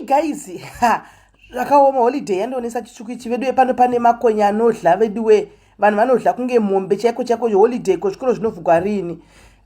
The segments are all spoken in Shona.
Guys, ha, zvakaoma. Holiday yandionesa chitsvuku ichi veduwe. Pano pane makonye anodla veduwe, vanhu vanodla kunge mombe chaiko chaiko. Holiday ko zvikoro zvinovhugwa riini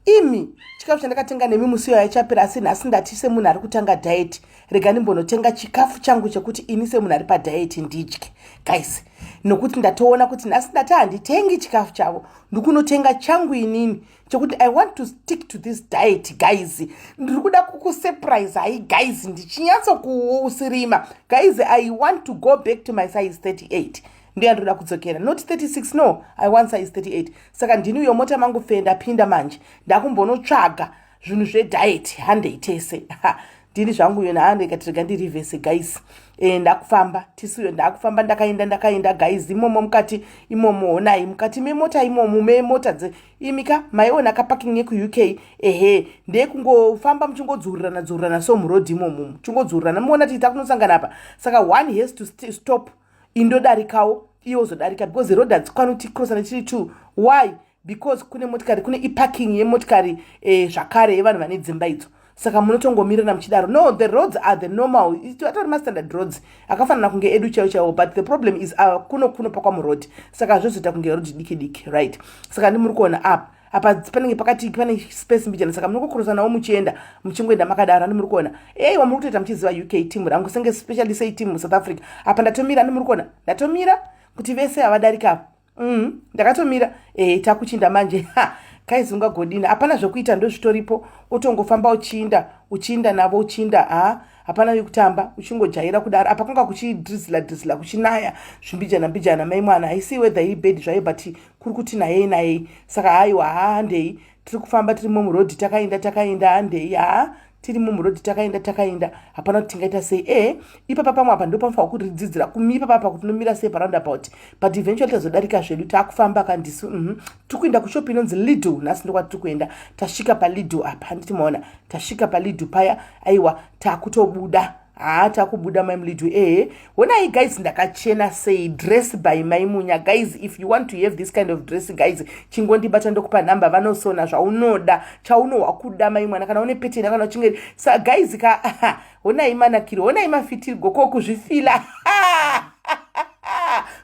imi? Chikafu chandakatenga nemi musi iyoyo chapera, asi nhasi ndati semunhu ari kutanga diet, rega ndimbonotenga chikafu changu chekuti ini semunhu ari padiet ndidye, guys, nokuti ndatoona kuti nhasi ndati handitengi chikafu chavo, ndikunotenga changu inini chekuti I want to stick to this diet. Guys, ndiri kuda kukusurprise hai guys, ndichinyatsokuusirima. Guys, I want to go back to my size 38. Ndiyo yandoda kudzokera, not 36, no, I want size 38. Saka ndini uyo, mota mangu fe ndapinda manje, ndakumbonotsvaga zvinhu zvediet. Handei tese. Ndini zvangu uyo, naandikati rega ndireverse, guys. Ndakufamba tisuyo, ndakufamba, ndakaenda, ndakaenda, guys. Imomo mukati imomo, honai mukati memota imomo, memota imika maiona kaparking yekuUK. Ehe, ndekungofamba muchingodzurirana dzurirana so murodhi imomo, muchingodzurirana, muona tiita kunosangana apa. Saka one has to stop, indodarikawo, iye ozodarika, because road hadzikwani kuti crossana tiri two. Why? Because kune motikari, kune iparking yemotikari zvakare yevanhu vane dzimba idzo. Saka munotongomirana muchidaro. No, the roads are the normal, atori mastandard roads akafanana kunge edu chaiwo chaiwo, but the problem is kuno kunopakwa muroad, saka zvozoita kunge road diki diki, right? Saka ndimuri kuona apa, apa panenge pakati pane space mbijana, saka munongocrossanawo muchienda, muchingoenda makadaro. Andi muri kuona? Eiwa, muri kutoita muchiziva UK team rangu senge specially sei team muSouth Africa. Apa ndatomira, andi muri kuona? Ndatomira kuti vese havadarika apa. Ndakatomira. Takuchinda manje. Guys, ungagodini? Hapana zvokuita, ndozvitoripo. Utongofamba uchiinda, uchiinda navo, uchiinda. Ha, hapana yekutamba, uchingojaira kudaro. Apa kwanga kuchidrizzla drizzla, kuchinaya zvimbijana mbijana. Mai mwana, haisi weather iri bad zvayo, but kuri kuti nayei nayei. Saka haiwa, handei, tiri kufamba, tirimo murodhi, takaenda, takaenda, handei. Ha, tirimo murodhi, takaenda, takaenda, hapana kuti tingaita sei. Ipapa pamwe apa ndopanofanwa kuridzidzira kumipa papa kuti unomira sei paroundabout, but eventually tazodarika zvedu, taakufamba kandisu. Tiri kuenda kushop inonzi Lidl nhasi, ndokwatiri kuenda. Tasvika paLidl apa, handiti maona? Tasvika paLidl paya. Aiwa, taakutobuda. Haa, takubuda mai muLidl. Ehe, honai guys, ndakachena sei. Dress by Maimunya. Guys, if you want to have this kind of dress, guys, chingondibata, ndokupa nhamba, vanosona zvaunoda, chaunohwa kuda, mai mwana, kana une pattern, kana uchinge sa. Guys ka, honai manakiro, honai mafitirgo, ko kuzvifila,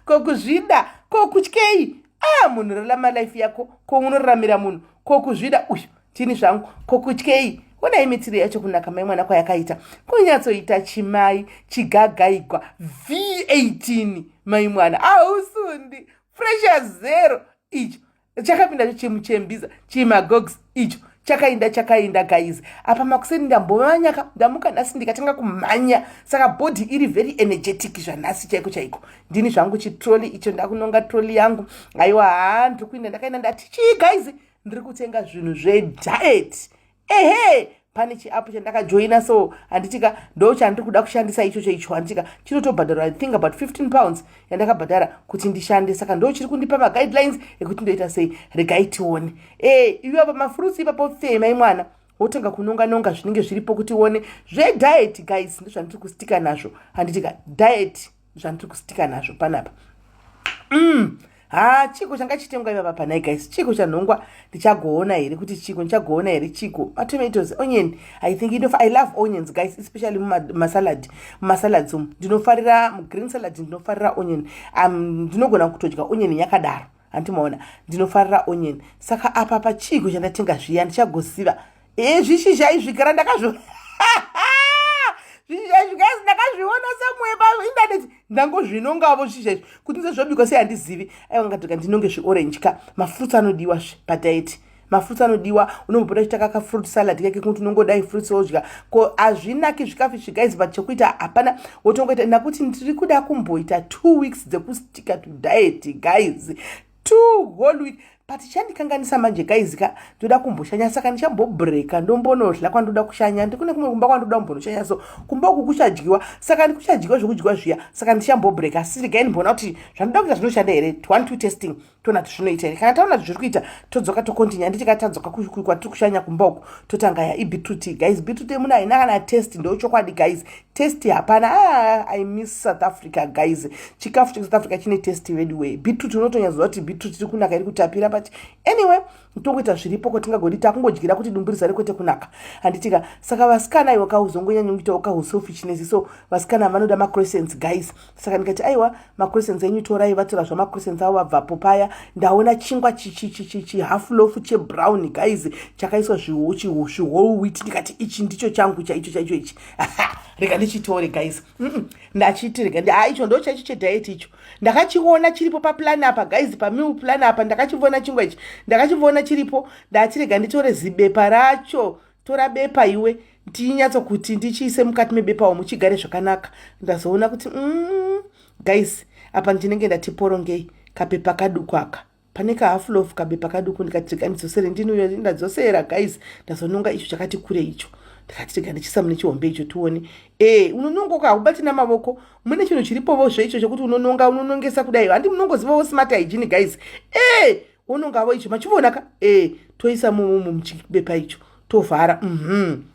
ko kuzvida, ko kutyei? Ah, munhu rarama life yako, ko unoraramira munhu, ko kuzvida uyu tini zvangu, ko kutyei? Onai mitiro yacho, kunaka mai mwana kwayakaita, kunyatsoita chimai chigagaigwa V18. Mai mwana, hausundi pressure zero. Icho chakapinda chimuchembiza chimagogs, icho chakainda, chakainda, guys. Apa makuseni ndambomanyaka, ndamuka nhasi ndikatanga kumhanya, saka body iri very energetic zvanhasi chaiko chaiko. Ndini zvangu, chitrolley icho, ndakunonga trolley yangu. Aiwa, haa, ndiri kuinda, ndakaenda. Ndati chii, guys? Ndiri kutenga zvinhu zvediet. Ehe, pane chiapp chandakajoina so, handitika? Ndo chandiri kuda kushandisa ichocho icho, handitika? Chinotobhadharwa, I think about £15 yandakabhadhara kuti ndishande. Saka ndo chiri kundipa maguidelines ekuti ndoita sei. Regai tione. Iwe apa mafruits ipapo, femai mwana, wotanga kunonga nonga zvinenge zviripo kuti uone zvediet. Guys, ndozvandiri kustika nazvo, handitika? Diet, zvandiri kustika nazvo panapa. Ha, chiko changa chitengwa ipapa panai, guys? Chiko chanhongwa? Ndichagoona here kuti chiko? Ndichagoona here chiko? Matomatoes, onion, I think I love onions, guys, especially mumasalad, mumasalads umu ndinofarira, mugreen salad ndinofarira onion. Ndinogona kutodya onion yakadaro, handimaona? Ndinofarira onion. Saka apa pachiko chandatenga zviya, ndichagoziva. Zvishizha izvi gara ndakazvo zvishizha izvi, guys, ndakazviona somewhere painternet, ndangozvinongavo zvishizha izvi. Kuti ndizozvobikwa sei handizivi. Aiwa, ngatoka ndinonge zviorange ka. Mafruits anodiwa zve padiet, mafruits anodiwa. Unombopota uchitaka kafruit salad kake kuti unongodai fruits wodya. Ko hazvinaki zvikafu izvi, guys, but chekuita hapana, wotongoita. Nakuti ndiri kuda kumboita 2 weeks dzekustika to diet, guys, 2 whole week, but chandikanganisa manje, guys ka, ndoda kumboshanya, saka ndichambobreaka, ndombonodla kwandoda kushanya. Ndikune kumwe kumba kwandoda kumbonoshanya, so kumba uku kuchadyiwa, saka ndikuchadyiwa zvokudyiwa zviya, saka ndichambobreaka. Asi regai ndimboona kuti zvandoda kuita zvinoshanda here. One two testing, toona kuti zvinoita here. Kana taona kuti zviri kuita, todzoka, tocontinue, handiti? Tadzoka kwatiri kushanya kumba uku, totanga ya ibeetroot. Guys, beetroot yemuna haina kana taste, ndochokwadi, guys, taste hapana. Ah, I miss South Africa, guys. Chikafu cheSouth Africa chine taste veduway. Beetroot unotonyatsoziva kuti beetroot iri kunaka, iri kutapira. But anyway, tokuita zviripo kwatingagodi, takungodyira kuti dumbu rizare, kwete kunaka, handitika? Saka vasikana, iwe kauzongonyanya kuitawo kahuselfishness. So vasikana vanoda macroissants, guys. Saka ndikati, "Aiwa, macroissants enyu torai." Vatora zvamacroissants avo, vabvapo paya ndaona chingwa chihalf loaf chebrown, guys, chakaiswa zvihole wheat. Ndikati, "Ichi ndicho changu chaicho chaicho ichi, rega ndichitore, guys." Ndachiti rega, ha, icho ndo chaicho chediet icho. Ndakachiona chiripo paplan apa, guys, pameal plan apa. Ndakachiona chingwa ichi, ndakachiona chiripo. Ndati, "Rega nditore zibepa racho." Tora bepa iwe, ndinyatsokuti ndichiise mukati mebepa umu, chigare zvakanaka. Ndazoona kuti, guys, apa ndinenge ndati porongei kapepa kaduku aka pane kahalf loaf, kabepa kaduku. Ndikati, "Rega ndidzosere." Ndinuyo ndadzosera, guys. Ndazononga icho chakati kure icho. Ndikati, "Rega ndichisa mune chihombe icho, tione." Unonongoka, haubati namavoko. Mune chinhu chiripovozve icho chokuti unononga, unonongesa kudai. Handi munongozivawo smart hygiene, guys? Unongavo icho, machivonaka. Toisa muchibepa icho, tovhara.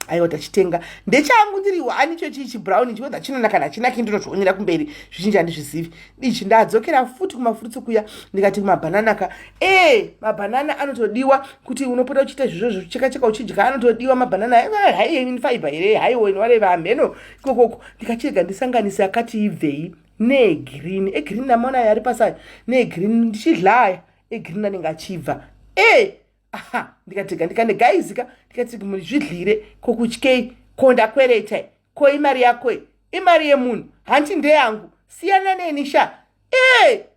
Aiwa, tachitenga, ndechangu, ndiri wani. Icho chii chibrown ichi, whether chinonaka kana chinaki, ndinozvionera kumberi. Zvizhinji handizvizivi ichi. Ndadzokera futi kumafruits kuya, ndikati mabhanana ka. Mabhanana anotodiwa kuti unopota uchiita zvizvozvo, cheka cheka uchidya. Anotodiwa mabhanana, high in fiber here, high in whatever, hamheno ikokoko. Ndikachirega ndisanganise akati ibvei negreen, egreen namaona ari pasaya negreen. Ndichidlaya egreen anenge achibva. Aha, ndikati ndikane, guys ka, ndikati zvidlire kokutyei? Ko ndakwereta? Ko imari yako? Imari yemunhu, hanti ndeyangu? Siyana neni sha.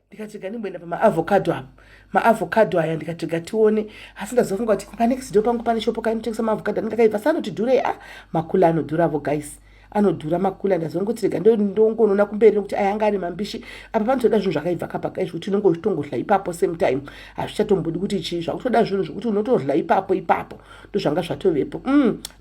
Ndikati ndimboenda pamaavocado apo, maavocado aya. Ndikati tione, asi ndazofunga kuti panext door pangu pane shopo kainotengesa maavocado anenge akaibva sanoti dhurei. A, makula anodhuravo, guys, anodhura makula. Ndazongoti rega ndongonoona kumberi, nekuti aya anga ari mambishi. Apa panotoda zvinhu zvakaibva kapaka izvi, kuti unenge uchitongodla ipapo same time. Hazvichatombodi kuti chii, zvakutoda zvinhu zvokuti unotodla ipapo ipapo. Ndozvanga zvatovepo.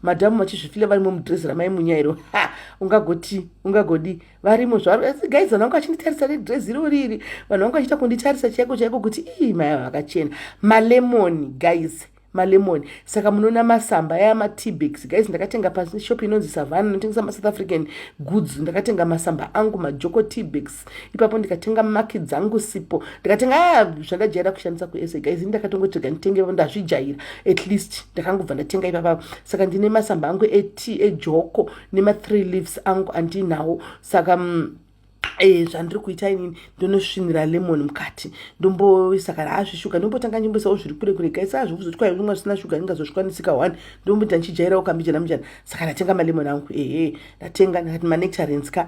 Madhamu vachizvifila varimo mudhirezi ramaimunyairo. Ha, ungagoti ungagodi varimo zvaro. Asi guys, vanhu vangu vachinditarisa nedhirezi irori, vanhu vangu vachiita kunditarisa chaiko chaiko kuti ii, mai ava vakachena. Malemoni, guys, malemoni. Saka munoona masamba aya, mateabags, guys, ndakatenga pashop inonzi Savannah, inotengesa maSouth African goods. Ndakatenga masamba angu, majoko teabags ipapo. Ndikatenga maki dzangu, sipo ndikatenga. A, zvandajaira kushandisa kusa, guys, ini ndakatongotega nditenge, ndazvijaira. At least ndakangobva ndatenga ipapa. Saka ndine masamba angu etea ejoko nema3 leaves angu andinawo. Saka zvandiri kuita inini, ndonosvinira lemon mukati, ndomboisa kana azvishuga, ndombotanga ndimboisawo zviri kure kure, guys. Azvokuzoti kwai rimwe zvisina shuga ndingazozvikwanisika one, ndomboita ndichijairawo kambijana mbijana. Saka ndatenga malemon angu. Ehe, ndatenga. Ndakati manectarines ka.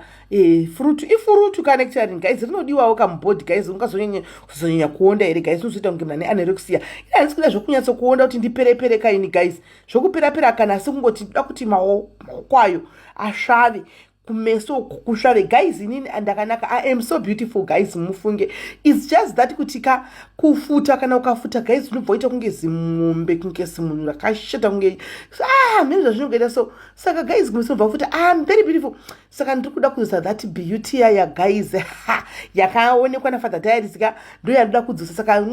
Fruit ifruit ka, nectarine, guys, rinodiwawo kamubhodhi, guys. Ungazonyanya kuzonyanya kuonda here, guys? Unozoita kunge munhu ane anorexia. Ine handisi kuda zvokunyatsokuonda kuti ndiperepere kaini, guys, zvokuperapera kana, asi kungoti ndoda kuti maoko ayo asvave, kumeso kusvave. Guys, inini ndakanaka, I am so beautiful, guys, mufunge. It's just that kuti ka kufuta, kana ukafuta, guys, unobva waita kunge zimombe, kunge zimunhu rakashata, kunge, ah, mhene zvazvinongoita. So saka, guys, kumeso ubva futa. I am very beautiful. Saka ndiri kuda kudzosa that beauty yaya, guys, yakaonekwa naFather Diaries ka, ndo yandoda kudzosa. Saka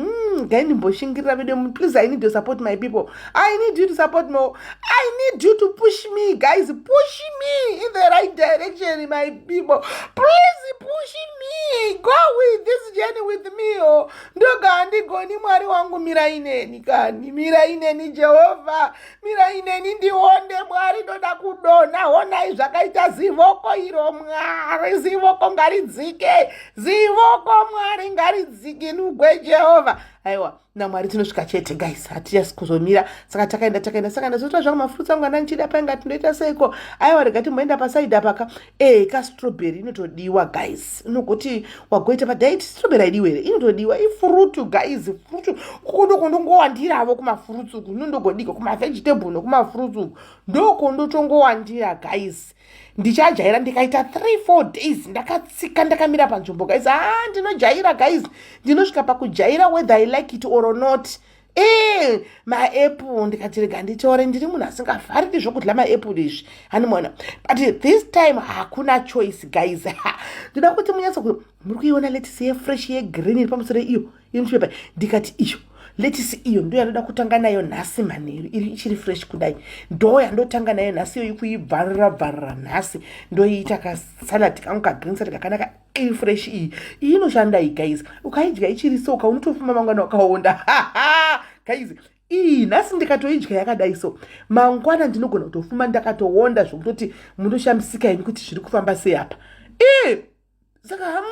gai ndimboshingirira vedu. Please, I need to support my people. I need you to support me. I need you to push me, guys. Push me in the right direction, my people. Please push me, go with this journey with me. Oh, ndoga handigoni. Mwari wangu, mirai neni kani, mirai neni Jehovha, mirai neni ndionde. Mwari, ndoda kudonha. Honai zvakaita zivoko iro. Mwari, zivoko ngaridzike, zivoko Mwari ngaridzike nugwe Jehovha. Aiwa, naMwari tinosvika chete, guys, hatiyasi kuzomira. Saka takaenda, takaenda. Saka ndazotora zvangu mafruits angu andandichida painga. Tindoita seiko? Aiwa, rega timboenda pasaidi apaka. Kastrawberry inotodiwa, guys. Inogoti wagoita padiet, strawberry haidiwi here? Inotodiwa, ifruit, guys, fruit. Kundokondongowandiravo kumafruits uku, inondogodika kumavegetable nokumafruits uku, ndokondotongowandira, guys. Ndichajaira ndikaita 3 4 days ndakatsika, ndakamira panzvimbo, guys. Ah, ndinojaira, guys, ndinosvika pakujaira whether I like it or not. Maapple, ndikati rega nditore. Ndiri munhu asingafariri zvokudya maapple izvi, hanimona, but this time hakuna choice, guys. Ndoda kuti munyatso, muri kuiona lettuce yefresh yegreen iri pamusoro iyo iri muchipepa. Ndikati iyo Letisi iyo ndo yandoda kutanga nayo nhasi manheru, iri ichiri fresh kudai, ndo yandotanga nayo nhasi iyoyi, kuibvarura bvarura nhasi, ndoiita kasalad kangu, kagreen salad kakanaka, iri fresh iyi. Iyi inoshanda iyi guys, ukaidya ichiri soka unotofuma mangwana wakaonda guys. Iyi nhasi ndikatoidya yakadai so, mangwana ndinogona kutofuma ndakatoonda zvokutoti munoshamisika ini kuti zviri kufamba sei apa. Ii saka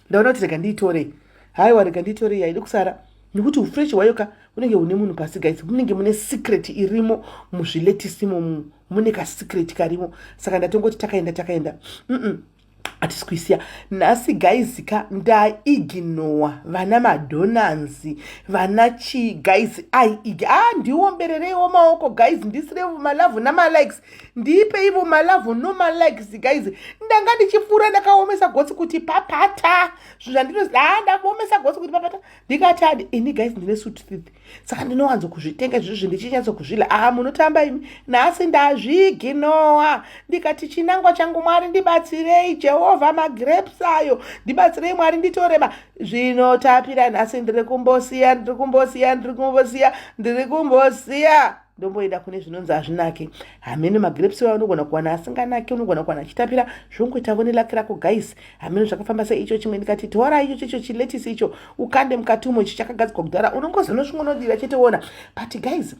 ndaona kuti rega ndiitore. Haiwa, rega ndiitore, haidi kusara nekuti ufresh hwayo ka unenge hune munhu pasi guys. Munenge mune secret irimo muzviletisi imomu, mune kasecret karimo. Saka ndatongoti takaenda takaenda, Hatisi kuisiya nhasi guys ka. Ndaignore vana madonuts, vana chii guys. Aiig a ndiomberereiwo maoko guys, ndisirevo malove namalikes, ndipe ivo malove nomalikes guys. Ndanga ndichipfuura, ndakaomesa gotsi kuti papata zvinhu zvandino a ndaomesa gotsi kuti papata. Ndikati adi ini guys, ndine sweet tooth, saka ndinowanzo kuzvitenga izvozvi ndichinyatso kuzvila. A munotamba imi, nhasi ndazviignore. Ndikati chinangwa changu, Mwari ndibatsirei, Jehovha, magrapes ayo ndibatsirei Mwari, nditorema zvinotapira. Nhasi ndiri kumbosiya, ndiri kumbosiya, ndiri kumbosiya, ndiri kumbosiya, ndomboenda kune zvinonzi hazvinaki. Hamene magrapes ayo unogona kuwana asinganaki, unogona kuwana achitapira, zvongoitavo neluck rako guys. Hamene zvakafamba sei icho chimwe. Ndikati tora icho chicho chiletisi icho, ukande mukati umo. Ichi chakagadzikwa kudhara, unongozonosvingonodira chete wona. But guys,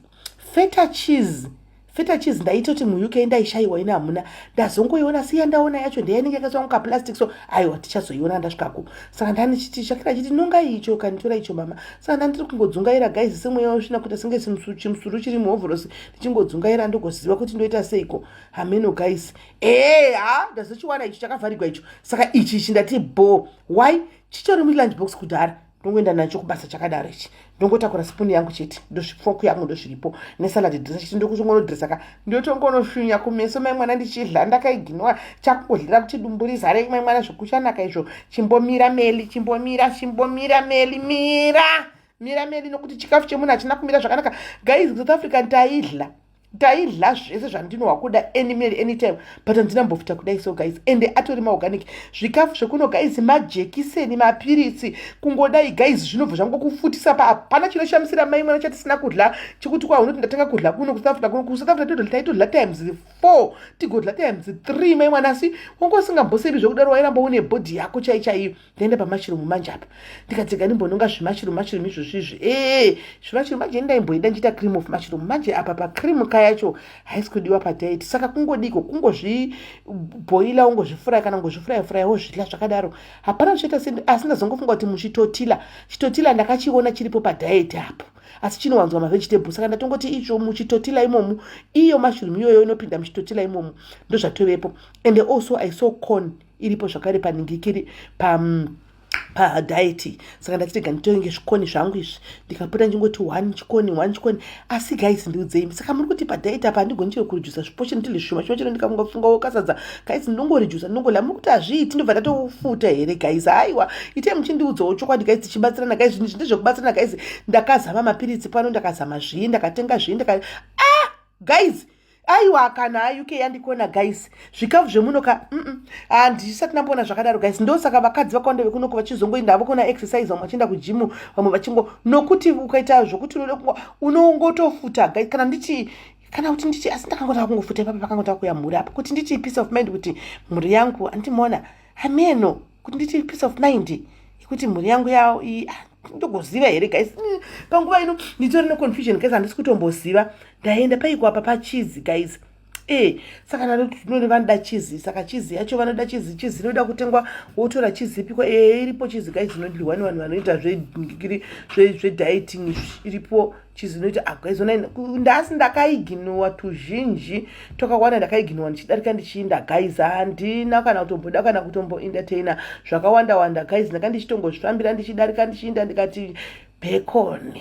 feta cheese, feta cheese ndaitoti muUK ndaishayiwa ine, hamuna. Ndazongoiona, siya ndaona yacho ndeyainenge yakaiswa mukaplastic so. Aiwa, tichazoiona ndasvikako. Saka ndanichiti Shakira chiti nonga icho, kanitora icho mama. Saka ndandiri kungodzungaira guys, semweya usvina kuita senge chimusuru chiri muhovhorosi, ndichingodzungaira, ndogoziva kuti ndoita seiko. Hameno guys, ee ha ndazochiwana icho chakavharigwa icho. Saka ichi ichi ndati bo why chitori mulunch box kudhara, ndongoenda nacho kubasa chakadaro ichi, ndongotakura sipuni yangu chete, ndozvifork yangu ndozviripo, nesalad dresser chete, ndokutongonodressa ka, ndotongonoshunya kumeso mai mwana ndichidla. Ndakaignora, chakungodlira kuti dumbu rizare mai mwana, zvokuchanaka izvo. Chimbomira Meli, chimbomira, chimbomira Meli, mira, mira Meli, nokuti chikafu chemunhu hachina kumira zvakanaka guys. South Africa taidla, taidla zvese zvandinohwa kuda, any meal, anytime, but handina mbofuta kudai so guys. Ende atori maorganic zvikafu zvekuno guys, majekiseni, mapiritsi, kungodai guys, zvinobva zvangokufutisa pa. Hapana chinoshamisira mai mwana chatisina kudla chekuti kwa unoti ndatanga kudla kuno kuSouth Africa. Kuno kuSouth Africa taitodla times four, tigodla times three mai mwana, asi wanga usingambosevi zvekudaro, wairamba une body yako chai chaiyo. Ndaenda pamushroom manje apa, ndikadzega ndimbononga zvimushroom, mushroom izvozvo izvi. Ee, zvimushroom manje ndaimboida ndichiita cream of mushroom. Manje apa pacream kayacho haisi kudiwa padiet, saka kungodiko kungozvibhoila, ungozvifuraya, kana ungozvifuraya furaya wozvidla zvakadaro, hapana zvichaita se. Asi ndazongofunga kuti muchitortilla, chitortilla ndakachiona chiripo padiet apo, asi chinowanzwa mavegetable. Saka ndatongoti icho muchitortilla imomu, iyo mushroom iyoyo inopinda muchitortilla imomu, ndozvatovepo. And also I saw corn iripo zvakare paningikiri pa padiet, saka ndati rega nditenge zvicorn zvangu izvi, ndikapota ndichingoti one chicorn, one chicorn. Asi guys, ndiudzei, saka muri kuti padiet apa handigoni chero kuredusa zviportion tili zvishoma shoma chero ndikangofungawo kasadza guys, ndinongoredusa, ndinongola. Muri kuti hazviiti, ndobva ndatofuta here guys? Haiwa, itei muchindiudzawo chokwadi guys, tichibatsirana guys. Zvinhu ndezvekubatsirana guys. Ndakazama mapiritsi pano, ndakazama zvii, ndakatenga zvii, ndaka ah guys, aiwa, kana UK yandikona guys, zvikafu zvemuno ka handisati ndamboona zvakadaro guys. Ndosaka vakadzi vakawanda vekunoko vachizongoenda havo kuna exercise, vamwe vachienda kugym, vamwe vachingo, nokuti ukaita zvokuti unoda kungo unongotofuta guys. Kana ndichi kana kuti ndichi, asi ndakangotaka kungofuta ipapo pakangotaka kuya mhuri apa, kuti nditi peace of mind kuti mhuri yangu handimona hameno, kuti nditi peace of mind yekuti mhuri yangu ya ndogoziva here guys. Panguva ino nditori neconfusion guys, handisi kutomboziva. Ndaenda paiko apa pacheese guys. E saka ndanoti vanoda cheese, saka cheese yacho vanoda cheese, cheese inoda kutengwa, wotora cheese ipiko? E, iripo cheese guys, inodyiwa nevanhu vanoita zvedieting, iripo cheese inoita. Ah guys, ona ndasi ndakaignora tuzhinji twakawanda, ndakaignora ndichidarika ndichiinda guys. Handina kana kutomboda kana kutomboentertaina zvakawanda wanda guys, ndanga ndichitongozvifambira ndichidarika ndichiinda. Ndikati bacon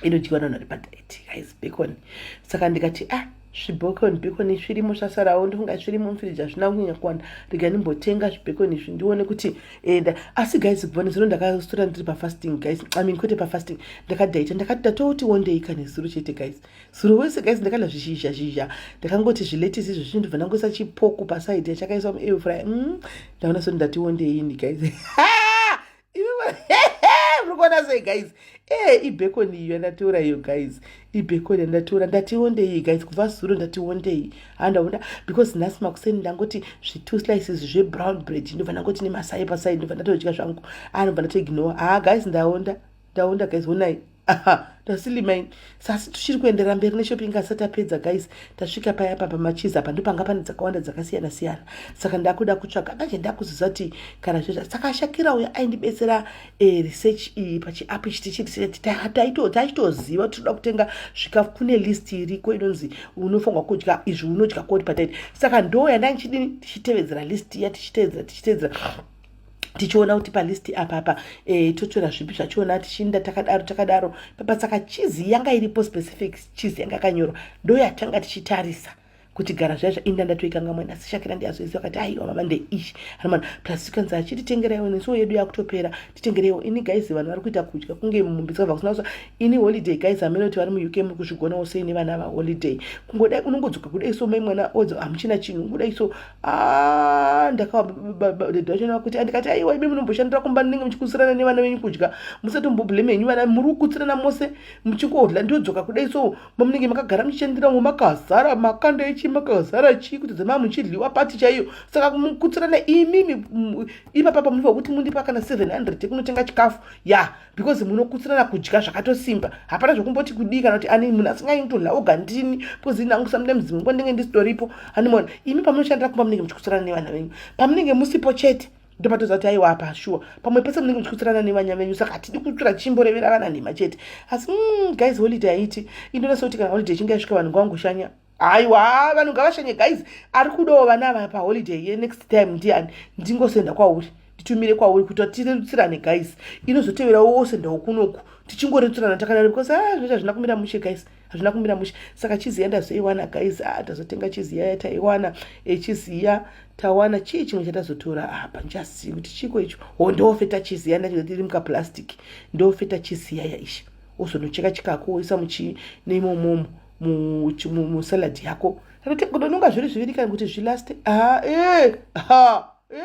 inodyiwa navanhu vari padiet guys, bacon. Saka ndikati ah, zvibacon, bacon zvirimo zvasarawo, ndofunga zvirimo mufiriji, hazvina kunyanya kuwanda, rega ndimbotenga zvibacon izvi ndione kuti enda. Asi guys, kubva nezuro ndakastora ndiri pafasting guys, I mean kwete pafasting, ndakadhaita, ndakati ndatoti wondei kanezuro chete guys. Zuro wese guys ndakadya zvishizha zhizha, ndakangoti zviletisi izvo zvinhu, ndobva ndangoisa chipork paside chakaiswa muair fryer. Ndaona soti ndati wondei ini guys. Muri Kuona sei, guys? E, ibacon iyo yandatora iyo, guys, ibacon yandatora. Ndationdei, guys, kubva zuro ndationdei. Handaona because nhasi makuseni ndangoti zvi2 slices zvebrown bread, ndobva ndangoti nemasai pasai, ndobva ndatodya zvangu. Anobva ndatoignore. Ha, guys, ndaonda, ndaonda, guys. Onai, ndasilimaini. Sasi tichiri kuenderera mberi neshopping, asati apedza, guys. Tasvika paya pa pamacheese apa, ndopanga pane dzakawanda dzakasiyana siyana. Saka ndakuda kutsvaga manje, ndakuziva kuti kana zvezva. Saka Shakira uyo aindibetsera research iyi pachiapp ichi, tichiresearch, tachitoziva kuti toda kutenga zvikafu. Kune list iriko inonzi unofanirwa kudya izvi, unodya koti padiet. Saka ndo yandandichidini, tichitevedzera list iya, tichitevedzera, tichitevedzera, tichiona kuti palist apapa totora zvipi zvachona. Tichiinda takadaro, takadaro papa. Saka cheese yanga iripo, specific cheese yanga yakanyorwa, ndo yatanga tichitarisa kuti gara zviya zvainda. Ndatoikanga mwena, asi Shakira ndiyazoiziva, akati, "Aiwa mama, ndeichi anomana." Plus kanzi achititengereiwo, nesuwo yedu yakutopera, titengereiwo. Ini, guys, vanhu vari kuita kudya kunge mumbi dzakabva kusina kusa. Ini holiday, guys, hamene kuti vari muUK muri kuzvigonawo sei nevana vaholiday. Kungodai unongodzoka kudai so, mai mwana odzo, hamuchina chinhu kudai so. Ndakawachona kuti ndikati, "Aiwa, imi munomboshandira kumba, ndinenge muchikutsirana nevana venyu kudya, musatomboblamer henyu vana, muri kukutsirana mose muchingodya." Ndodzoka kudai so, mamunenge makagara muchishandiramo, makazara makanda echi, makazara chii, kuti dzema muchidliwa pati chaiyo. Saka mukutsirana imimi ipapa pamunofa kuti mundipa kana 700 yekunotenga chikafu ya, because munokutsirana kudya zvakatosimba. Hapana zvokumboti kudii kana kuti ani munhu asinganyi kutodya oga, ndini, because inangu sometimes dzimwe nguva ndinenge ndisitoripo. Hanimona imi pamunoshandira kumba munenge muchikutsirana nevana venyu, pamunenge musipo chete ndopatoziva kuti aiwa, apa shuwa pamwe pese munenge muchikutsirana nevanya venyu. Saka hatidi kutsvira chimborevera vana nhema chete. Asi guys, holiday haiti indona sekuti kana holiday ichinge yasvika, vanhu ngavangoshanya. Aiwa, vanhu ngavashanye, guys. Ari kudawo vana ava paholiday yenext time ndiani? Ndingosenda kwauri, nditumire kwauri kuti tirerutsirane, guys. Inozoteverawo wosendawo kunoku, tichingoreutsirana takadaro, because ah, zvinoita hazvina kumira mushe, guys, hazvina kumira mushe. Saka cheese yandazoiwana, guys. Ah, tazotenga cheese yaya, taiwana. Cheese iya tawana. Chii chimwe chatazotora apa? Ndichazivi kuti chiko icho. Ho, ndofeta cheese iya, ndachiri mukaplastic. Ndofeta cheese yaya ishi, wozonocheka chikako, woisa muchi neimomomo musalad yako. Ndononga zviri zviviri kana kuti zvilaste. Ha, e ha, e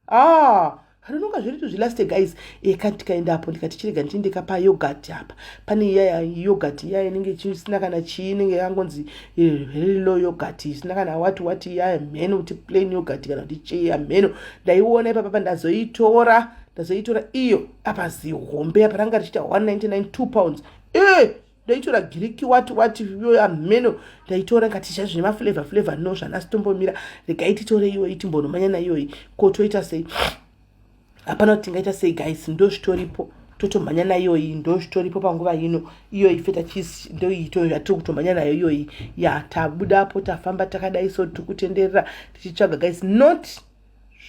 ha, rinonga zviri to zvilaste, guys. Kandi tikaendapo, ndikati chirega ndichindeka payoghurt apa. Pane iya yoghurt iya inenge isina kana chii, inenge yangonzi very low yoghurt, isina kana wati wati iya, mheno kuti plain yoghurt kana kuti chii, yamheno. Ndaiona ipapa, ndazoitora, ndazoitora iyo apa. Zihombe apa ranga richiita 199, £2. E, ndaitora Greek wati wati yo, yamheno. Ndaitora ngati zvazvine maflavor flavor. No, zvanasi tombomira, regai titore iyoyi, timbonomanya naiyoyi. Ko toita sei? Hapana kuti tingaita sei, guys. Ndo zvitoripo, totomhanya naiyoyi, ndo zvitoripo panguva ino. Iyoyi feta cheese ndoito yatiri kutomhanya nayo iyoyi. Ya, tabudapo, tafamba takadai so, tiri kutenderera tichitsvaga, guys. Not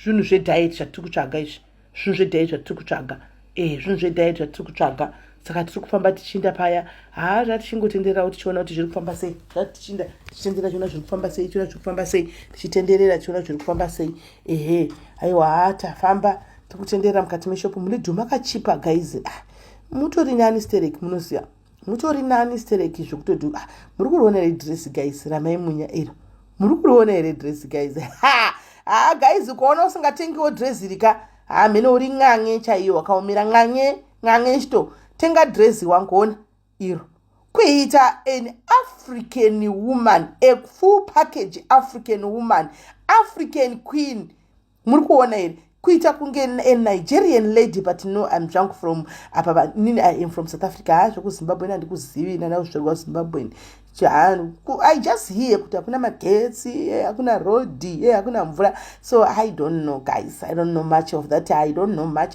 zvinhu zvediet zvatiri kutsvaga izvi, zvinhu zvediet zvatiri kutsvaga. E, zvinhu zvediet zvatiri kutsvaga. Saka tiri kufamba tichiinda paya. Haa, zvatichingotendererawo tichiona kuti zviri kufamba sei. Zvatichinda tichitendera, tichiona zviri kufamba sei, tichiona zviri kufamba sei, tichitenderera, tichiona zviri kufamba sei. Ehe, aiwa, haa, tafamba, tiri kutenderera mukati meshopu. MuLidl makachipa, guys. Ah, mutori nani sterek, munoziva, mutori nani sterek zvekutoti. Ah, muri kuriona here dress, guys, ramaimunya iro? Muri kuriona here dress, guys? Ha ha, guys, ukaona usingatengiwo dress rika, ha, mhene uri n'an'e chaiyo, wakaomera n'an'e n'an'e chito. Tenga dress wangoona iro, kuita an African woman, a full package African woman, African queen. Muri kuona here? Kuita kunge a Nigerian lady, but no, I'm drunk from apa. Nini, I am from South Africa. Ha, zvekuZimbabwe handikuzivi, nana kuzvarwa Zimbabweni. I just hear kuti hakuna magetsi, hakuna rodhi, hakuna mvura. So I don't know, guys, I don't know much of that. I don't know much.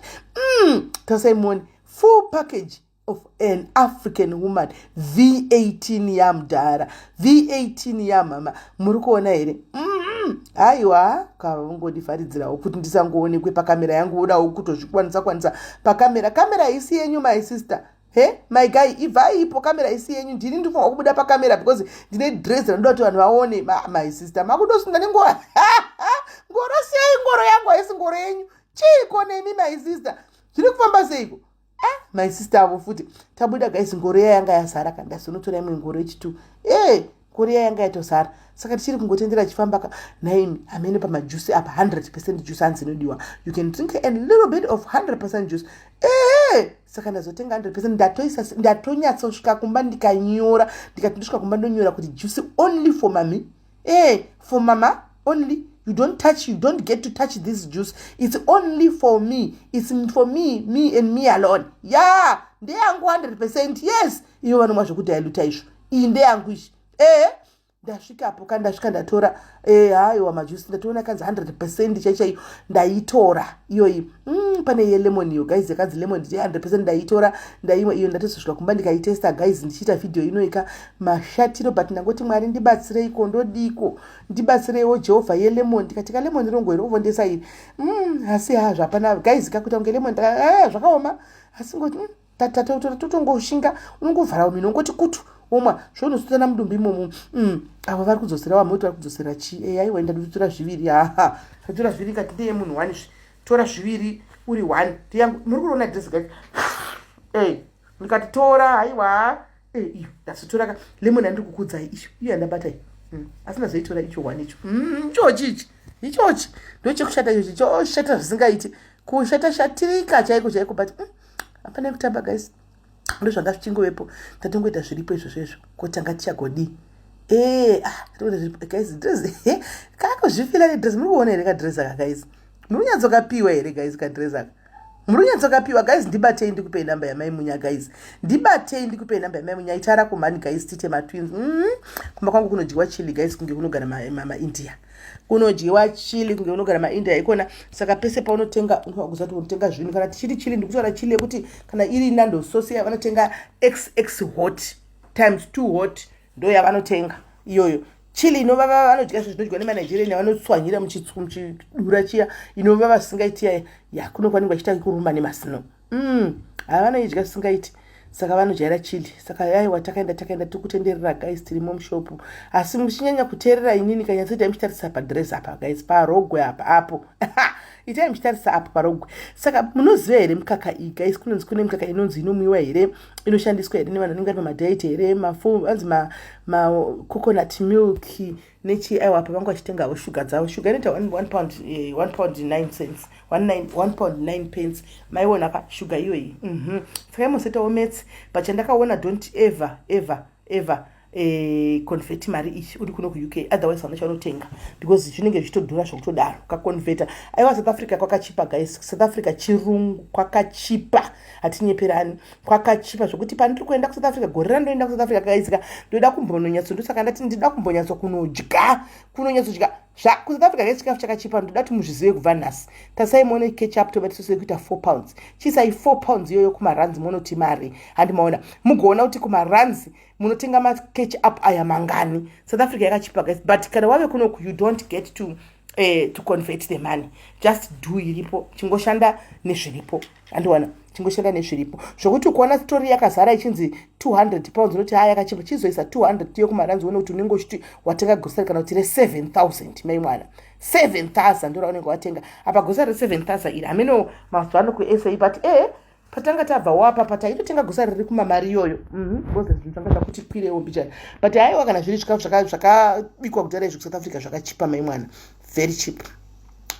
Tasaimoni, full package of an African woman, V18 yamudhara, V18 yamama. Muri kuona here? Haiwa, kavangondivharidzirawo kuti ndisangoonekwe pakamera yangu. Udawo kutozvikwanisa kwanisa pakamera. Kamera isi yenyu, my sister. He, my guy, ibvai ipo, kamera isi yenyu. Ndini ndinofanwa kubuda pakamera because ndine dress ranoda kuti vanhu vaone. My sister, makudosunga nengoro. Ngoro sei? Ngoro yangu haisi ngoro yenyu. Chiiko nemi, my sister? Zviri kufamba seiko? Ah, my sister avo futi. Tabuda, guys, ngoro iya yanga yazara. Kandazonotora imwe ngoro yechitu. E, ngoro iya yanga yatozara. Saka tichiri kungotendera chifamba ka naimi. Hamene pamajuice apa, 100% juice hanzi inodiwa. You can drink a little bit of 100% juice. Ehe. E saka ndazotenga 100%. Ndatoisa, ndatonyatsosvika kumba, ndikanyora, ndikati ndosvika kumba ndonyora kuti juice only for mummy, for mama only. You don't touch, you don't get to touch this juice. It's only for me, it's for me, me and me alone. Ya, ndeyangu 100%. Yes, ivo vanomwa zvekudhiluta izvo, iyi ndeyangu izvi. Ndasvikapo ka, ndasvika, ndatora. Haiwa, majuice ndatoona kanzi 100% chaichaiyo, ndaitora iyoyi. Pane yelemon iyo guys, yakanzi lemon 100%, ndaitora, ndaimwa iyo. Ndatozosvika kumba, ndikaitesta guys, ndichiita vhidhiyo inoika mashatiro, but ndangoti Mwari ndibatsireiko, ndodiko, ndibatsireiwo Jehovha. Yelemon, ndikati kalemon rongo iri ovondesa iri. Asi ha, zvapana guys, kakuita kunge lemon. Zvakaoma, asi ngoti totongoshinga, unongovhara mhino, ungoti kutu, omwa, zvonosutana mudumbu imomo. Avo vari kudzosera, vamwe vari kudzosera chi. Aiwa, ndadotora zviviri. Haha, ndatora zviviri, kati ndeye munhu one zvi, tora zviviri uri one, ndiyangu. Muri kuona dress guys? Ndikati tora, haiwa, iyo ndazotora ka lemon yandiri kukudzai, iyo iyo yandabata iyo. Asi ndazoitora icho one icho. Ichochi ichi, ichochi ndochekushata, ichochi choshata zvisingaiti, kushata shatirika chaiko chaiko, but hapana kutamba guys, ndo zvanga zvichingovepo. Tatongoita zviripo izvozvo izvo, ko tanga tichagodii? Ah, guys, dress kakuzvifila nedress, muri kuona here kadress aka guys? Muri kunyatsokapiwa here guys kadress aka? Muri kunyatsokapiwa guys? Ndibatei ndikupei namba yamaimunya guys, ndibatei ndikupei namba yamaimunya. Itara kumhani guys, tiite matwins. Kumba kwangu kunodyiwa chili guys, kunge kunogara maIndia, kunodyiwa chili kunge kunogara maIndia ikona. Saka pese paunotenga, unokuziva kuti unotenga zvinhu. Kana tichiti chili, ndikutaura chili yekuti kana iri Nando sauce yavanotenga XX hot times two hot, ndo yavanotenga iyoyo chili inovava. Vanodya zvo zvinodyiwa nemaNigerian, vanotswanyira muchidura chiya, inovava zvisingaiti yaya. Ya, kuno kwanenge vachiita kuruma nemasino. Havanoidya zvisingaiti, saka vanojaira chili. Saka aiwa, takaenda, takaenda, tiri kutenderera guys, tirimo mushopu, asi muchinyanya kuteerera inini kanyatsoitai muchitarisa padress apa guys, parogwe apa apo, itai muchitarisa apo parogwe. Saka munoziva here mukaka iyi guys? Kunonzi kune mukaka inonzi inomwiwa here, inoshandiswa here nevanhu vanenge vari pamadiet here, anzi macoconut milk nechi. Aiwa, apa vanga vachitengawo shuga dzavo. Shuga inoita £1, £1.09, 1 pound 9 pence. Maiona ka shuga iyoyi? Saka imosetawo maths, but chandakaona, don't ever ever ever convert mari iyi uri kuno kuUK, otherwise hauna chaunotenga because zvinenge zvichitodhura zvokutodaro ukaconverta. Aiwa, South Africa kwakachipa guys, South Africa chirungu kwakachipa, hatinyeperani, kwakachipa zvokuti pandiri kuenda kuSouth Africa, gore randoenda kuSouth Africa guys ka, ndoda kumbononyatso, ndosaka ndati ndida kumbonyatso kunodya, kunonyatsodya kuSouth Africa guys. Chikafu chakachipa, ndoda kuti muzvizive kubva nhasi. Tasai muone ketchup, tomato sauce yekuita £4. Chiisai £4 iyoyo kumaranzi, munoti mari handimaona, mugoona kuti kumaranzi munotenga maketchup aya mangani. South Africa yakachipa guys, but kana wave kunoku, you don't get to convert the money. Just do iripo, chingoshanda nezviripo, andiwana, chingoshanda nezviripo, zvokuti ukuona story yakazara ichinzi £200, unoti ha, yakachipa. Chizoisa 200 yekumaranzi, uone kuti unenge uchiti watenga grocery kana kuti re7000. Mai mwana, 7000 ndo raunenge watenga apa, grocery re7000 iri. Hameno mazuva ano kuSA, but patanga tabva wapa pataitotenga grocery riri kumamari iyoyo, because zvinhu zvanga zvakuti kwirewo mbichana. But haiwa, kana zviri zvikafu zvakabikwa kudhara izvi, kuSouth Africa zvakachipa mai mwana, very cheap,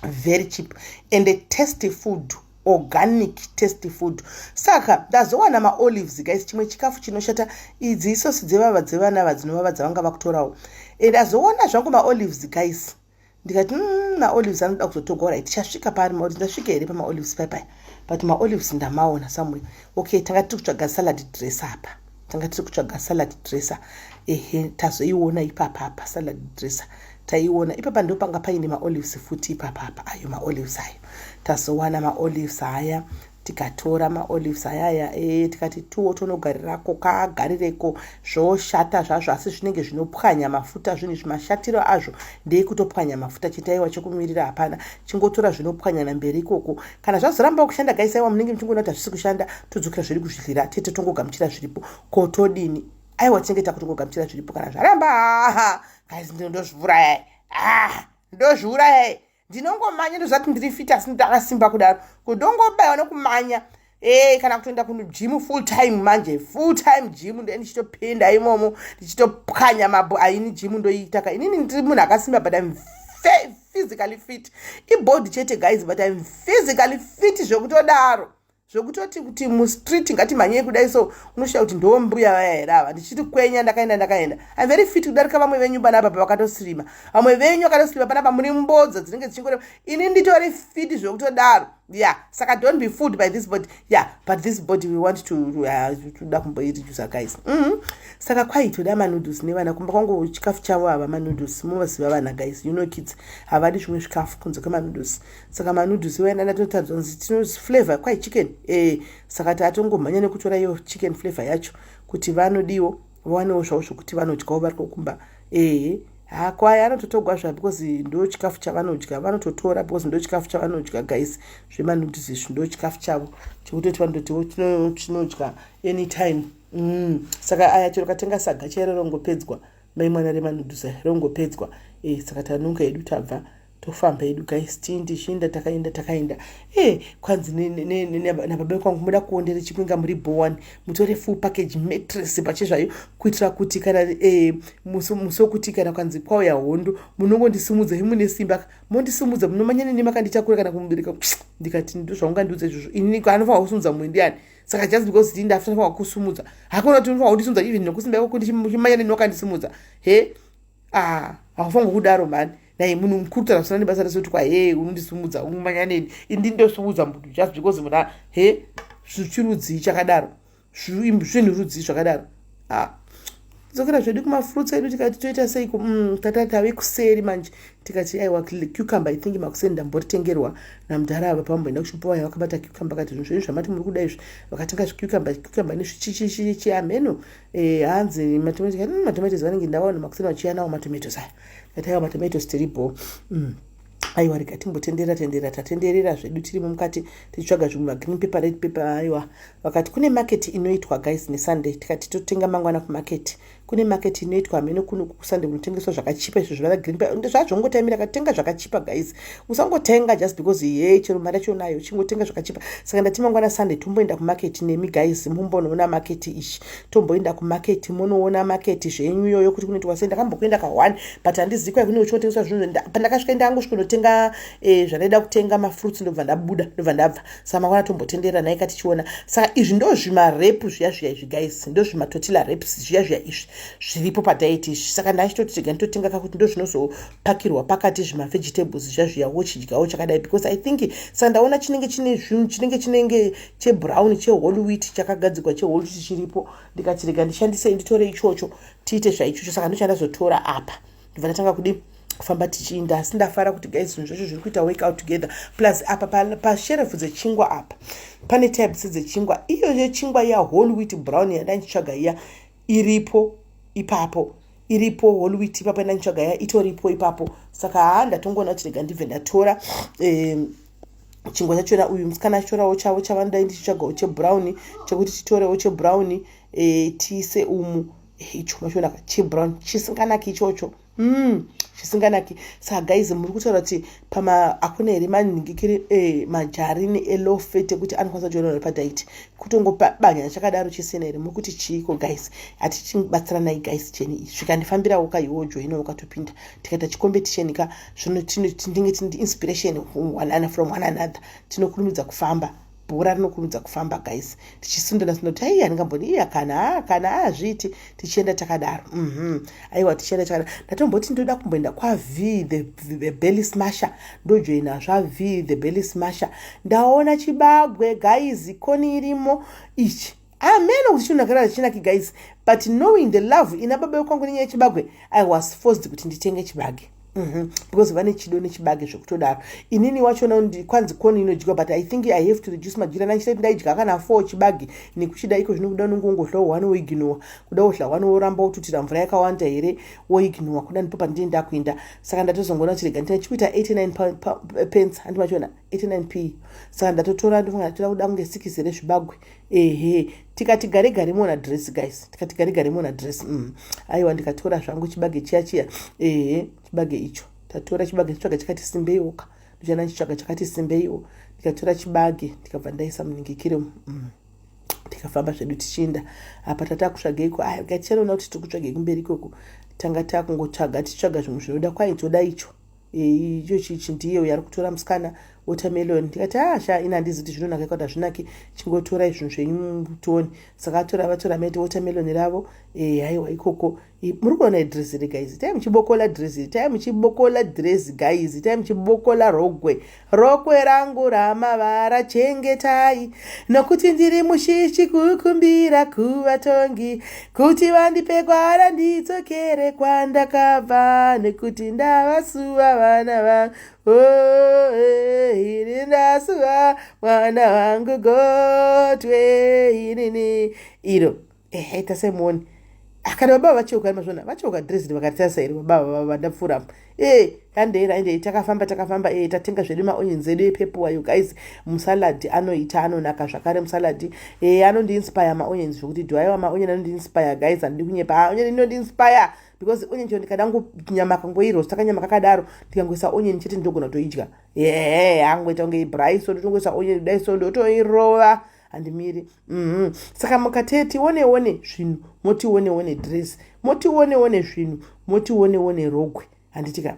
very cheap and tasty food, organic tasty food. Saka ndazowana maolives guys, chimwe chikafu chinoshata. Idzi isosi dzevava dzevana ava dzinovava dzavanga vakutorawo. Ndazoona zvangu maolives guys, ndikati maolives anoda kuzotogwa. Right, tichasvika paari maolives. Ndasvika here pamaolives paipai? But maolives ndamaona somewhere. Okay, tanga tiri kutsvaga salad dresser apa, tanga tiri kutsvaga salad dresser. Ehe, tazoiona ipapa apa, salad dresser taiona ipapa, ndo panga paine maolives futi ipapa apa. Ayo maolives ayo, tazowana maolives aya, tikatora maolives ayaya. Tikati tuwo tonogarirako, kaagarireko, zvoshata zvazvo, asi zvinenge zvinopwanya mafuta. Zvinhu izvi mashatiro azvo ndeekutopwanya mafuta chete. Aiwa, chekumirira hapana, chingotora zvinopwanyana mberi ikoko. Kana zvazoramba kushanda guys, aiwa, munenge muchingoona kuti hazvisi kushanda, todzokera zviri kuzvihlira tete, tongogamuchira zviripo. Ko todini? Aiwa, tinenge takutongogamuchira zviripo. Kana zvaramba guys, ndozviuraya, ah, ndozviuraya, ndinongomanya. Ndozvati ndiri fit, asi ndakasimba kudaro, kudongobayiwa nokumanya. Kana kutoenda kugym full time manje, full time gym, ndo ndichitopinda imomo, ndichitopwanya mabho aini. Gym ndoiitaka inini, ndiri munhu akasimba, but I'm physically fit, ibody chete guys, but I'm physically fit zvekutodaro. Zvekutoti kuti mustreet ngatimhanyei kudai so, unoshaya kuti ndo mbuya vaya here ava. Ndichiti kwenya, ndakaenda, ndakaenda. I'm very fit kudarika vamwe venyu panapa pavakatosilima. Vamwe venyu vakatosilima panapa, muri mbodza dzinenge dzichingore. Ini nditori fit zvekutodaro, yeah. Saka don't be fooled by this body, yeah, but this body we want to toda kumboiredusa, guys. Saka kwaitoda manoodles nevana kumba kwangu. Chikafu chavo ava manoodles. Muvaziva vana, guys, you know kids havadi zvimwe zvikafu kunze kwemanoodles. Saka manoodles iwaenda, ndatotadzwa nzi tino flavor kwai chicken. Saka tatongomhanya nekutora iyo chicken flavor yacho kuti vanodiwo, vawanewo zvavo zvokuti vanodyawo vari kumba. Ehe, hakwai anototogwa zva because ndo chikafu chavanodya. Vanototora because ndo chikafu chavanodya, guys. Zvemanoodles izvi ndo chikafu chavo chekutoti vanototiwo tinodya anytime. Saka aya chero katenga saga chairo rongopedzwa, mai mwana, remanoodles rongopedzwa. Saka tanunga hedu, tabva, tofamba hedu, guys. Tiindi chiinda, takaenda, takaenda. Kwanzi nababa kwangu, muda kuondere chikwinga muri bowani, mutore full package mattress pachezvayo, kuitira kuti kana musi wekuti kana kwanzi kwauya hondo, munongondisimudza imune simba, mondisimudza, munomanya neni makanditakura kana kumubereka. Ndikati, "Ndozvaungandiudza izvozvo? Inini anofanira kusimudza mumwe ndiani? Saka just because ti ndafanira kusumudza, hakuna kuti unofanira kundisimudza even nekusimba ikoko ndichimanya neni wakandisimudza he. Ah, haufanirwa kudaro mani." Nai munhu mukuru taura zvisina nebasa rese kuti kwa he unondisimudza, umanya neni, indi ndosumudza munhu just because munhu he zvichirudzii chakadaro, zvinhu rudzii zvakadaro? Ah, dzokera zvedu kumafruits edu. Tikati toita seiko? Tata tave kuseri manje. Tikati aiwa, cucumber, I think makuseni ndamboritengerwa namudhara ava pamboenda kushopo vaya vakabata cucumber. Kati zvinhu zvenyu zvamati muri kuda izvi, vakatenga zvicucumber, cucumber nezvichichichichi hameno. Hanzi matomatoes vanenge ndavaona makuseni vachiuya nawo matomatoes aya. Kati aiwa, matomatoes tiripo. Aiwa, rega timbotendera tendera. Tatenderera zvedu tirimo mukati tichitsvaga zvimwe, magreen pepper, red pepper. Aiwa, vakati kune market inoitwa, guys, neSunday. Tikati totenga mangwana kumarket. Kune market inoitwa hamene kuno kuSunday, kunotengeswa zvakachipa izvo zvivana green pepper zvazvongotaimira. Katenga zvakachipa, guys. Usangotenga just because ye chero mari yacho nayo, chingotenga zvakachipa. Saka ndati mangwana Sunday tomboenda kumarket nemi, guys, mumbonoona market ichi. Tomboenda kumarket, munoona market zvenyu iyoyo kuti kunoitwa sei. Ndakambokuenda ka1 but handizivi kwai kune uchinotengeswa zvinhu. Pandakasvika ndangosvika notenga zvandaida kutenga, mafruits, ndobva ndabuda, ndobva ndabva. Saka mangwana tombotendera naika tichiona. Saka izvi ndo zvimawrap zviya zviya izvi, guys, ndo zvimatortilla wraps zviya zviya izvi zviripo padiet izvi. Saka ndachitoti rega nditotenga kakuti ndo zvinozopakirwa pakati zvimavegetables zviya zviya, wochidyawo chakadai, because I think saka ndaona chinenge chine zvinhu chinenge chebrown, chewhole wheat, chakagadzikwa chewhole wheat chiripo. Ndikati rega ndishandisei, nditore ichocho, tiite zvaichocho. Saka ndochandazotora apa, ndibva ndatanga kudi kufamba tichiinda. Asi ndafara kuti, guys, zvinhu zvacho zviri kuita work out together. Plus apa pasherefu dzechingwa apa pane types dzechingwa. Iyo yechingwa yawhole wheat brown yandandichitsvaga iya iripo ipapo, iripo whole wheat ipapo yandandichitsvaga iya itoripo ipapo. Saka haa, ndatongoona kuti rega ndibve ndatora chingwa chachona. Uyu musikana achitorawo chavo chavanodai ndichitsvagawo chebrown, chekuti titorewo chebrown, tiise umu. Icho machiona chebrown chisinganaki ichocho, chisinganaki. Saka guys, muri kutaura kuti pama hakuna here manhingikiri majarini elow fat ekuti anokwanisa kujoinwa padiet, kutongobanya chakadaro chisina here? Muri kuti chiiko, guys? Hatichibatsiranai, guys. Cheni zvikandifambirawo kaiwo, joinawo katopinda, tikaita chicompetition ka, zvino tinenge tine inspiration one from one another. Tinokurumidza kufamba, bhora rinokurumidza kufamba, guys, tichisundana sunda kuti aiya ndingamboni iya kana azviiti, tichienda takadaro. Aiwa, tichienda takadaro. Ndatomboti ndoda kumboenda kwaV the Belly Smasher, ndojoina zvaV the Belly Smasher. Ndaona chibagwe, guys, corn irimo ichi. Ameno kuti chinonakira chinaki, guys, but knowing the love ina baba vekwangu nenyaya yechibagwe, I was forced kuti nditenge chibage, Because vane chido nechibage zvekutodaro. Inini wachona kwanzi corn inodyiwa, but I think I have to reduce madyira. Nandichitati ndaidya kana 4 chibage nekuchida iko zvino, kuda unongongodlawo one, woignore, kuda wodla one, woramba wotutira mvura yakawanda here, woignore. Kuda ndipo pandini ndakuinda. Saka ndatozongoona kuti rega ndina chikuita 89 pence, handi machona 89 p. Saka ndatotora, ndofunga ndatora kuda kunge 6 rezvibagwe. Ehe, tikati gare gare mona dress, guys, tikati gare gare mona dress. Aiwa, ndikatora zvangu chibage chiya chiya. Ehe, chibage icho tatora chibage, chitsvaga chakati simbeiwoka, ndichana chitsvaga chakati simbeiwo. Ndikatora chibage, ndikabva ndaisa muningikire, Tikafamba zvedu tichiinda. Apa tatakutsvageiko? Aya, ngatichanoona kuti tiri kutsvagei kumberi ikoko. Tanga takungotsvaga, tichitsvaga zvimwe zvinoda. Kwaitoda icho, icho chichi, ndiye uyo ari kutora musikana. Watermelon. Ndikati, "Ah sha, ini handizi kuti zvinonaka kuti hazvinaki, chingotorai zvinhu zvenyu tione." Saka atora, vatora maiti watermelon ravo. Haiwa, ikoko muri kuona dress iri, guys? Tai muchibokola dress iri, tai muchibokola dress, guys, tai muchibokola rogwe. Rokwe rangu ramavara, chengetai, nokuti ndiri mushishi kukumbira kuvatongi kuti vandipe gwara ndidzokere kwandakabva, nekuti ndavasuva vana vangu. Oh, ini ndasuva mwana wangu Gotwe inini iro. Ehe, tasemuoni akati baba vacheuka, mazvona vacheuka dress, vakatarisa iri baba vandapfuura. E, handei, handei. Takafamba, takafamba. E, tatenga zvedu maonions edu epurple ayo, guys. Musalad anoita, anonaka zvakare musalad. E, anondiinspire maonions zvokuti dhwaiwa. Maonion anondiinspire, guys, handidi kunyepa. Onion inondiinspire because onion chero ndikada nyama kangoirosta, kanyama kakadaro, ndikangoisa onion chete, ndogona kutoidya. Ehe, angoita kunge ibraai so, ndotongoisa onion kudai so, ndotoirova, handimiri. Saka mukateti one one zvinhu, moti one one dress, moti one one zvinhu, moti one one rogwe, handitika?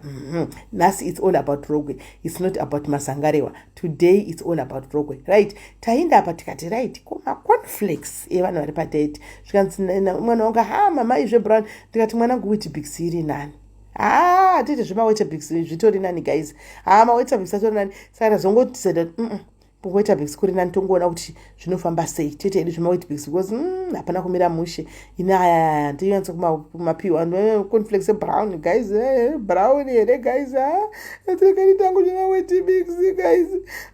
Nhasi it's all about rogwe, it's not about mazangarewa today, it's all about rogwe, right? Taenda apa tikati, right, ko macornflakes evanhu vari padiet? Zvikanzi mwana wangu, "Ha, mama, izvebrown." Ndikati, "Mwanangu, Weet-Bix iri nani." Ha, tiite zvemaWeetabix, zvitori nani, guys. Ha, maWeetabix atori nani. Saka tazongotiseda kuWeetabix kuri nani, tongoona kuti zvinofamba sei. Tete edu zvemaWeetabix because hapana kumira mushe. Ini aya ndinyanza kumapiwa cornflakes ebrown, guys. Brown here, guys? Atirikani tangu zvemaWeetabix, guys.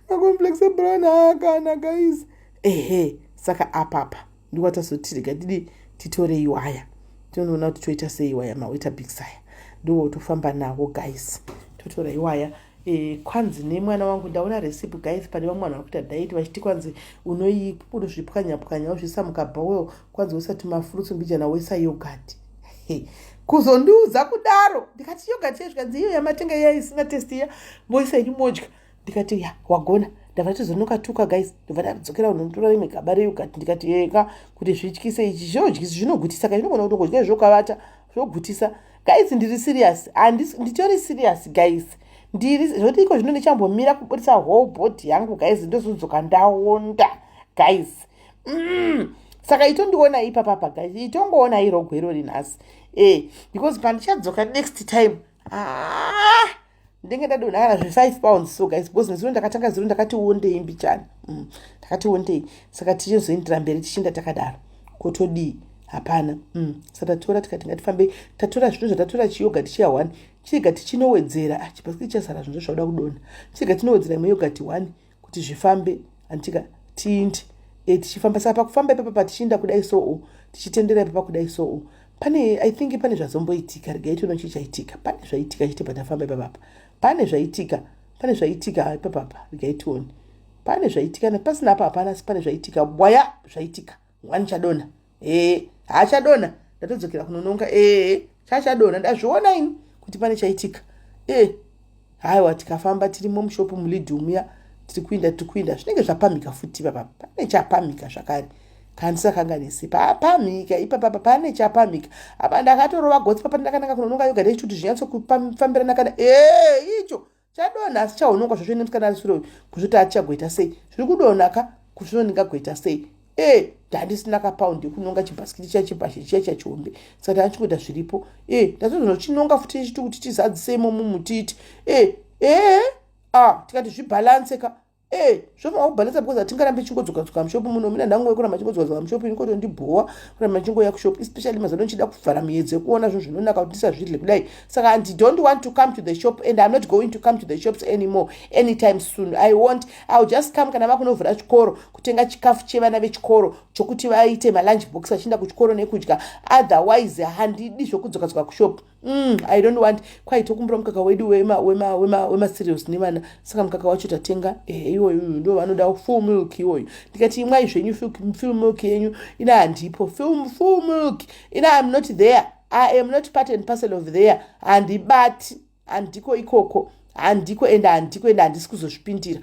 Macornflakes ebrown haakana, guys. Ehe, saka apapa ndikwatazoti rega didi titore iwaya, tinoona kuti toita sei. Iwaya maWeetabix aya ndo tofamba nawo, guys. Totora iwaya. Kwanzi nemwana wangu, ndaona recipe, guys, pane vamwe vanhu vari kuita diet vachiti kwanzi unozvipwanya pwanya, wozviisa mukabowl, kwanzi woisa mafruits mbijana, woisa yogurt. Kuzondiudza kudaro, ndikati, "Yogurt yezvikanzi iyo yamatenga iya isina taste iya, moisa inyu modya." Ndikati, "Ya, wagona." Ndabva tizonoka tuka, guys. Ndobva ndadzokera kunotora rimwe gaba reyogurt. Ndikati, "Eka kuti zvityise ichi, zvodyisi zvinogutisa ka, zvinogona kutongodya zvokavata, zvogutisa." Guys, ndiri serious, nditori serious, guys. Ndiri zvodiko zvino, ndichambomira kubudisa whole body yangu, guys, ndozodzoka ndaonda, guys. Saka itondiona ipapapa, guys, itongoona irogwe irori nhasi, because pandichadzoka next time, ah, ndinge ndadonha kana zve5 pounds so, guys, because nezuro ndakatanga zuro ndakati wondei mbichana. Ndakati wondei. Saka tichizoendera mberi tichinda takadaro, kotodii? Hapana. Saka tatora, tikati ngatifambei. Tatora zvinhu zvatatora, chiyoghurt chiya one, chiga tichinowedzera. Ah, chibhasikiti chazara zvinhu zvauda kudonha. Chiga tinowedzera imwe yoghurt one kuti zvifambe, handitika? Tiinde, tichifamba. Saka pakufamba ipapa, patichiinda kudai soo, tichitendera ipapa kudai soo, pane, I think pane zvazomboitika. Regai tione chii chaitika. Pane zvaitika chete patafamba ipapapa, pane zvaitika, pane zvaitika ipapapa. Regai tione, pane zvaitika. Pasina apa hapana, asi pane zvaitika. Bwaya, zvaitika one chadonha. Ee, haachadonha, ndatodzokera kunononga. Ee, chachadonha, ndazviona ini kuti pane chaitika. E, haiwa, tikafamba tirimo mushop muLidl muya, tiri kuinda, tiri kuinda, zvinenge zvapamhika futi ipapapa. Pane chapamhika zvakare, kana ndisakanganisi, papamhika ipapapa, pane chapamhika apa. Ndakatorova gotsi papa, ndakananga kunononga yoghurt yechi kuti zvinyatsokufambirana. Kana e icho chadonha, asi chaonongwa zvacho nemusikana ari sure, kuzvoti achichagoita sei? Zviri kudonha ka, kuzvino ndingagoita sei? E, ndandisina kapaundi yekunonga chibhasikiti chiya, chibhashe chiya chachihombe. Saka ndandichingoita zviripo. E, ndazozonochinonga futi chiti kuti tizadzise imomo mutiti. E e a, tikati zvibhalanse ka. E, zvofanira kubhalansa because hatingarambi chingodzoka-dzoka mushop muno. Mina ndanguva yekuramba chingodzoka-dzoka mushop inotondibhowa, kuramba chingoya kushop, especially mazano ndichida kuvhara miedzo yekuona zvinhu zvinonaka kuti ndisazvidle kudai. Saka I don't want to come to the shop and I'm not going to come to the shops anymore anytime soon. I won't. I will just come kana vakunovhura chikoro, kutenga chikafu chevana vechikoro chokuti vaite malunch box vachienda kuchikoro nekudya. Otherwise handidi zvokudzoka-dzoka kushop. I don't want. Kwaitokumbura mukaka wedu wemacereals nevana. Saka mukaka wacho tatenga iwoyu, ndo vanoda full milk iwoyu. Ndikati, "Imwai zvenyu full milk yenyu, ina handipo full milk ina. I'm not there, I am not part and parcel of there. Handibati, handiko ikoko, handiko, ende handiko, ende handisi kuzozvipindira."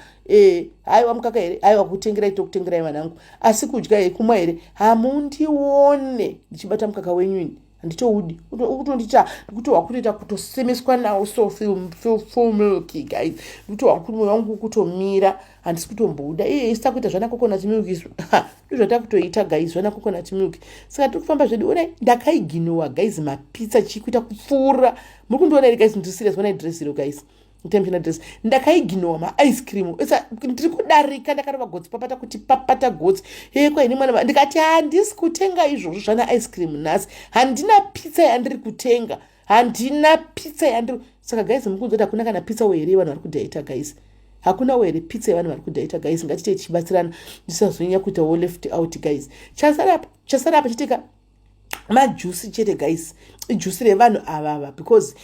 Haiwa, mukaka here? Haiwa, kutengerai, tokutengerai vanangu, asi kudya here, kumwa here? Hamundione ndichibata mukaka wenyu ini. Handitoudi, ukutondiita ndikutohwa kutoita kutosemeswa nawo. So full milk, guys, ndikutohwa kuti mwoyo wangu ukutomira, handisi kutomboda. Iye isita kuita zvana coconut milk izvo, ndozvatakutoita, guys, zvana coconut milk. Saka tiri kufamba zvedu. Onai, ndakaiginowa, guys, mapizza chikuita kupfuura. Muri kundiona here, guys? Ndiri serious. Onai dress iro, guys, temption dress. Ndakaiginowa maice cream. Ndiri kudarika, ndakarova gotsi, papata kuti papata gotsi. He, kwaini mwana, ndikati handisi kutenga izvozvo zvana ice cream nhasi. Handina pizza yandiri kutenga, handina pizza yandiri. Saka guys, mukunzoti hakuna kana pizza here vanhu vari kudhaita, guys? Hakunawo here pizza yevanhu vari kudhaita, guys? Ngatitei tichibatsirana, ndisazonyanya kuitawo left out, guys. Chasara apa chitika majuice chete, guys, ijuice revanhu avava, because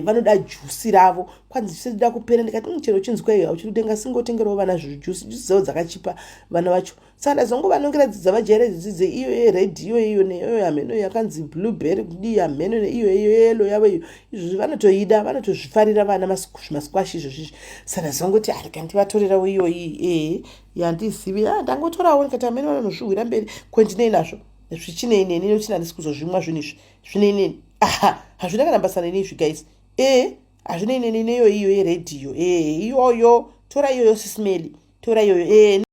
vanoda juice ravo. Kwanzi chisida kupera, ndikati chero chinzwa iyo hauchiri kutenga, singotengerawo vana zvijuice. Juice dzavo dzakachipa vana vacho, saka ndazongovanongera dzavajaira idzidzi, iyo yered, iyo iyo neiyo hameno yakanzi blueberry kudii, hameno, neiyo iyo yellow yavo iyo. Izvozvi vanotoida, vanotozvifarira vana zvimasquash izvozvizvi. Saka ndazongoti arika ndivatorerawo iyoyi yandizivi. Ah, ndangotorawo, ndikati hameno vanonozvihwira mberi kwendinei nazvo, zvichinei neni, nekuti handisi kuzozvimwa zvinhu izvi. Zvinei neni? Aha, hazvina kana basa neni izvi, guys. Hazvinei neni. Neyo iyo yeredhiyo, iyoyo tora iyoyo, sisimeli, tora iyoyo.